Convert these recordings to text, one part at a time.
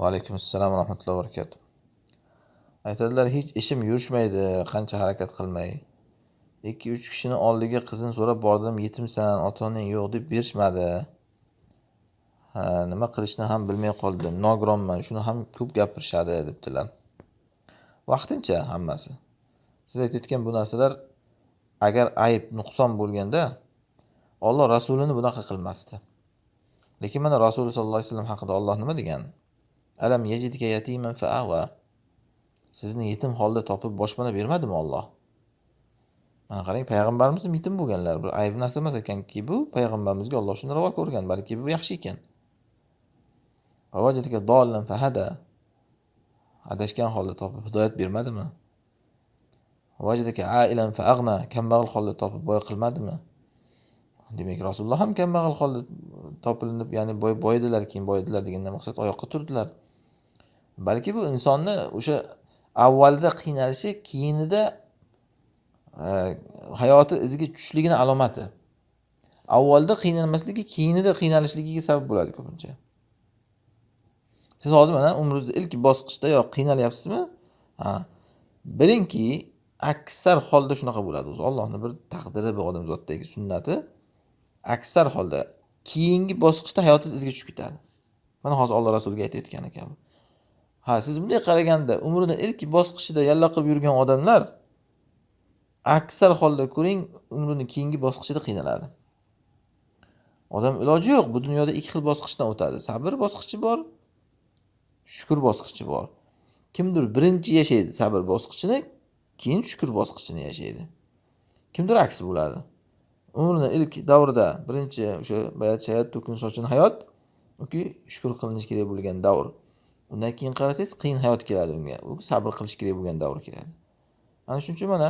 Va alaykum assalom va rahmatullohi va barakatuh. Aytadilar, hech ishim yurishmaydi, qancha harakat qilmay. 2-3 kishini oldiga qizini so'rab bordim, yetimsan, ota-onang yo'q deb berishmadi. Ha, nima qilishni ham bilmay qoldim. Nogironman, shuni ham ko'p gapirishadi debdilar. Vaqtincha hammasi. Siz aytayotgan bu narsalar agar ayb, nuqson bo'lganda Alloh rasulini bunaqa qilmasdi. Lekin mana Rasululloh sollallohu alayhi vasallam haqida Alloh nima degan? Alam yajidka yatiman fa'awa. Sizni yetim holda topib boshpana bermadimi Alloh? Mana qarang, payg'ambarimiz ham yetim bo'lganlar. Bir ayb narsa emas ekanki bu, payg'ambarimizga Alloh shuni ravo ko'rgan, balki bu yaxshi ekan. Va vajadaka dollan fahada. Adashgan holda topib hidoyat bermadimi? Vajadaka ailan fa'aghna. Kambag'al holda topib boy qilmadimi? Demak, Rasululloh ham kambag'al holda topilinib, ya'ni boy boydilar, keyin boydilar degandan maqsad oyoqqa turdilar. Balki bu insonni o'sha avvalda qiynalishi, keyinida hayoti iziga tushishligini alomati. Avvalda qiynalmasligi, keyinida qiynalishligiga sabab bo'ladi ko'pincha. Siz hozir mana umringizni ilk bosqichda yo qiynalyapsizmi? Ha. Bilingki, aksar holda shunaqa bo'ladi o'zi. Allohning bir taqdiri, bu odamzotdagi sunnati. Aksar holda keyingi bosqichda hayotingiz izga tushib ketadi. Mana hozir Alloh rasuliga aytayotgan ekan. Ha, siz bunday qaraganda umrini ilk bosqichida yalla qilib yurgan odamlar aksar holda ko'ring, umrini keyingi bosqichida qiynaladi. Odam iloji yo'q, bu dunyoda ikki xil bosqichdan o'tadi. Sabr bosqichi bor, shukr bosqichi bor. Kimdir birinchi yashaydi sabr bosqichini, keyin shukr bosqichini yashaydi. Kimdir aksi bo'ladi. Umrini ilk davrida birinchi o'sha bayat shayat to'kin sochin hayot, yoki shukr qilinishi kerak bo'lgan davr. Undan keyin qarasangiz qiyin hayot keladi unga. U sabr qilish kerak bo'lgan davr keladi. Ana shuning uchun mana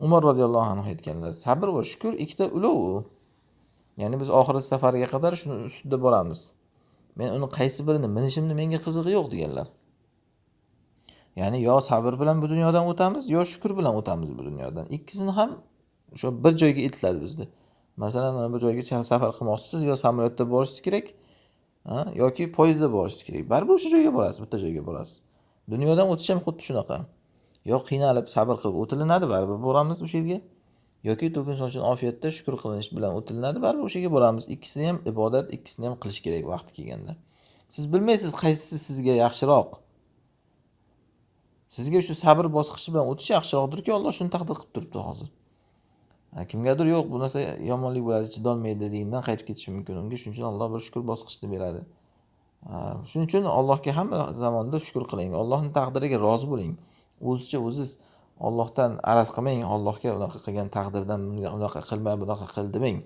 Umar roziyallohu anhu aytganlar, sabr va shukr ikkita ulov u. Ya'ni biz oxirat safariga qadar shuni ustida boramiz. Men uni qaysi birini minishimni menga qizig'i yo'q deganlar. Ya'ni yo sabr bilan bu dunyodan o'tamiz, yo shukr bilan o'tamiz bu dunyodan. Ikkisini ham o'sha bir joyga eltadi bizni. Masalan, mana bir joyga safar qilmoqchisiz, yo samolyotda borishingiz kerak, yoki poyezdda borishingiz kerak. Baribir o'sha joyga borasiz, bitta joyga borasiz. Dunyodan o'tish ham xuddi shunaqa. Yo qiynalib sabr qilib o'tilinadi, baribir boramiz o'sha yerga. Yoki to'kin sochin ofiyatda shukr qilinish bilan o'tilinadi, baribir o'sha yerga boramiz. Ikkisini ham ibodat, ikkisini ham qilish kerak vaqti kelganda. Siz bilmaysiz qaysisi sizga yaxshiroq. Sizga shu sabr bosqichi bilan o'tish yaxshiroqdirki, Alloh shuni taqdir qilib turibdi hozir. Kimgadir yo'q, bu narsa yomonlik bo'ladi, chidolmaydi degandan qaytib ketishi mumkin. Unga shuning uchun Alloh bir shukr bosqichini beradi. Shuning uchun Allohga hamma zamonda shukr qiling. Allohning taqdiriga rozi bo'ling. O'zicha o'ziz Allohdan araz qilmang, Allohga unaqa qilgan taqdirdan unaqa qilma, bunaqa qil demang.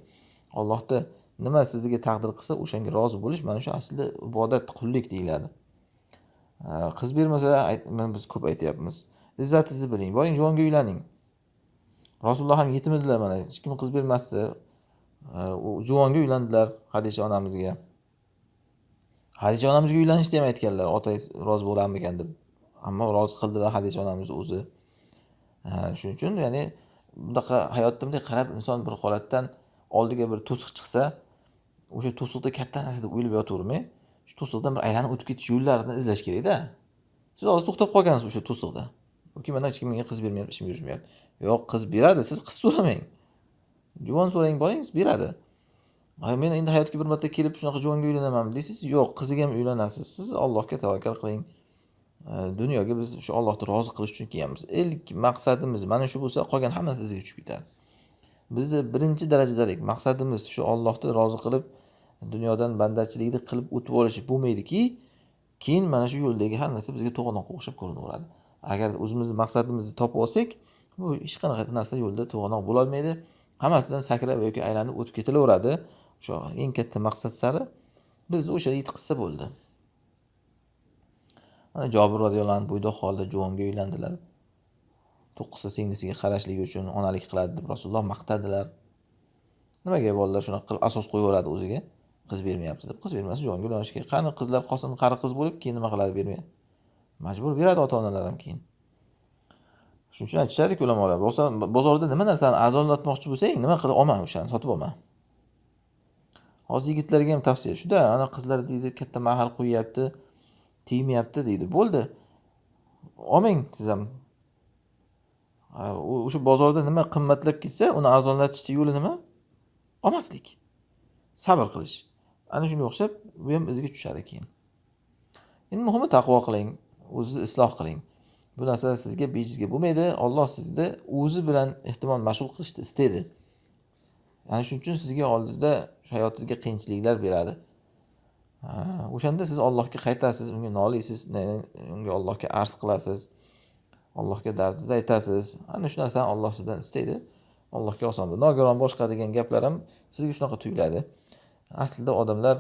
Allohda nima sizga taqdir qilsa, o'shanga rozi bo'lish mana shu aslida ibodat, qullik deyiladi. Qiz bermasa, mana biz ko'p aytyapmiz. Izzatingizni biling, boring juvonga uylaning. Rasululloh ham yetim edilar mana, hech kim qiz bermasdi. U juvonga uylandilar Xadija onamizga. Xadija onamizga uylanishni ham aytganlar, otangiz rozi bo'larmikan deb. Ammo rozi qildilar Xadija onamiz o'zi. Shuning uchun, ya'ni bunaqa hayotda bunday qarab inson bir holatdan oldiga bir to'siq chiqsa, o'sha to'siqda katta narsa deb o'ylab yotavermay, shu to'siqdan bir aylanib o'tib ketish yo'llarini izlash kerak-da. Siz hozir to'xtab qolgansiz o'sha to'siqda. Yoki mana hech kim menga qiz bermayapti, ishim yurishmayapti. Yo'q, qiz beradi, siz qiz so'ramang. Juvon so'rang, boring, beradi. Men endi hayotga bir marta kelib shunaqa juvonga uylanaman deysiz, yo'q, qiziga ham uylanasiz. Siz Allohga tavakkal qiling. Dunyoga biz shu Allohni rozi qilish uchun kelganmiz. Ilk maqsadimiz mana shu bo'lsa, qolgan hammasi izga tushib ketadi. Bizni birinchi darajadalik maqsadimiz shu Allohni rozi qilib, dunyodan bandachilikni qilib o'tib olish bo'lmaydiki, keyin mana shu yo'ldagi har narsa bizga to'g'anoqqa o'xshab ko'rinaveradi. Agar o'zimizni maqsadimizni topib olsak, bu hech qanaqa narsa yo'lda to'g'anoq bo'la olmaydi. Hammasidan sakrab yoki aylanib o'tib ketilaveradi. O'sha eng katta maqsad sari bizni o'sha yetqizsa bo'ldi. Mana Jobir roziyallohu anhu bo'ydoq holda juvonga uylandilar. 9 ta singlisiga qarashligi uchun onalik qiladi deb Rasululloh maqtadilar. Nimaga bolalar shunaqa qilib asos qo'yaveradi o'ziga? Qiz bermayapti deb. Qiz bermasa juvonga uylanish kerak. Qani qizlar qolsin, qari qiz bo'lib keyin nima qiladi bermaydi. Majbur beradi ota-onalar ham keyin. Shuning uchun aytishadiki ulamolar, bozorda nima narsani arzonlatmoqchi bo'lsang, nima qilib olma o'shani, sotib olma. Hozir yigitlarga ham tavsiya shuda, ana qizlar deydi, katta mahal qo'yyapti. Tegmayapti deydi. Bo'ldi. Olmang siz ham. O'sha bozorda nima qimmatlab ketsa, uni arzonlatishni yo'li nima? Olmaslik. Sabr qilish. Ana shunga o'xshab bu ham iziga tushadi keyin. Endi muhimi taqvo qiling, o'zingizni isloh qiling. Bu narsa sizga bejizga bo'lmaydi. Alloh sizni o'zi bilan ehtimol mashg'ul qilishni istaydi. Ana shuning uchun sizga oldingizda hayotingizga qiyinchiliklar beradi. O'shanda siz Allohga qaytasiz, unga noliysiz, unga Allohga arz qilasiz. Allohga dardingizni aytasiz. Ana shu narsani Alloh sizdan istaydi. Allohga oson. Nogiron boshqa degan gaplar ham sizga shunaqa tuyuladi. Aslida odamlar,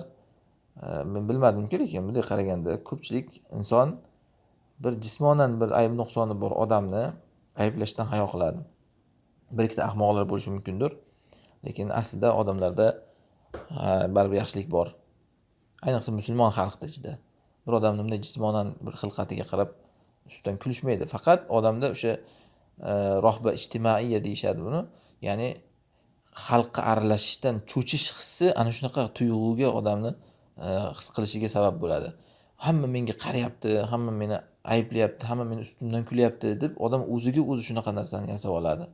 men bilmadimki, lekin bunday qaraganda ko'pchilik inson bir jismonan bir ayb nuqsoni bor odamni ayblashdan hayo qiladi. Bir ikkita ahmoqlar bo'lishi mumkindir. Lekin aslida odamlarda baribir yaxshilik bor. Ayniqsa musulmon xalqda ichida. Bir odamni bunday jismonan bir xilqatiga qarab ustidan kulishmaydi. Faqat odamda o'sha rohba ijtimoiya deyishadi buni. Ya'ni xalqqa aralashishdan cho'chish hissi ana shunaqa tuyg'uga odamni his qilishiga sabab bo'ladi. Hamma menga qarayapti, hamma meni ayblayapti, hamma meni ustimdan kulyapti deb odam o'ziga o'zi shunaqa narsani yasab oladi.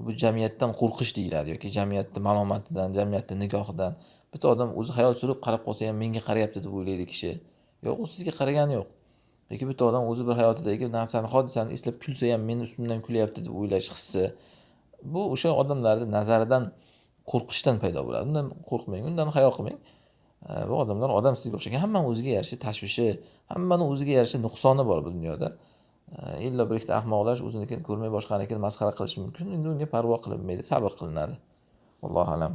Bu jamiyatdan qo'rqish deyiladi yoki jamiyatni malomatidan, jamiyatni nigohidan. Bitta odam o'zi xayol surib qarab qolsa ham menga qarayapti deb o'ylaydi kishi. Yo'q, u sizga qaragani yo'q. Yoki bitta odam o'zi bir hayotidagi narsani, hodisani eslab kulsa ham meni ustimdan kulyapti deb o'ylash hissi. Bu o'sha odamlarning nazaridan qo'rqishdan paydo bo'ladi. Undan qo'rqmang, undan hayo qilmang. Bu odamlar odam sizga o'xshagan, hammani o'ziga yarasha tashvishi, hammani o'ziga yarasha nuqsoni bor bu dunyoda. Illo bir ikkita ahmoqlar o'zinikini ko'rmay boshqanikini masxara qilishi mumkin. Endi unga parvo qilinmaydi, sabr qilinadi. Allohu a'lam.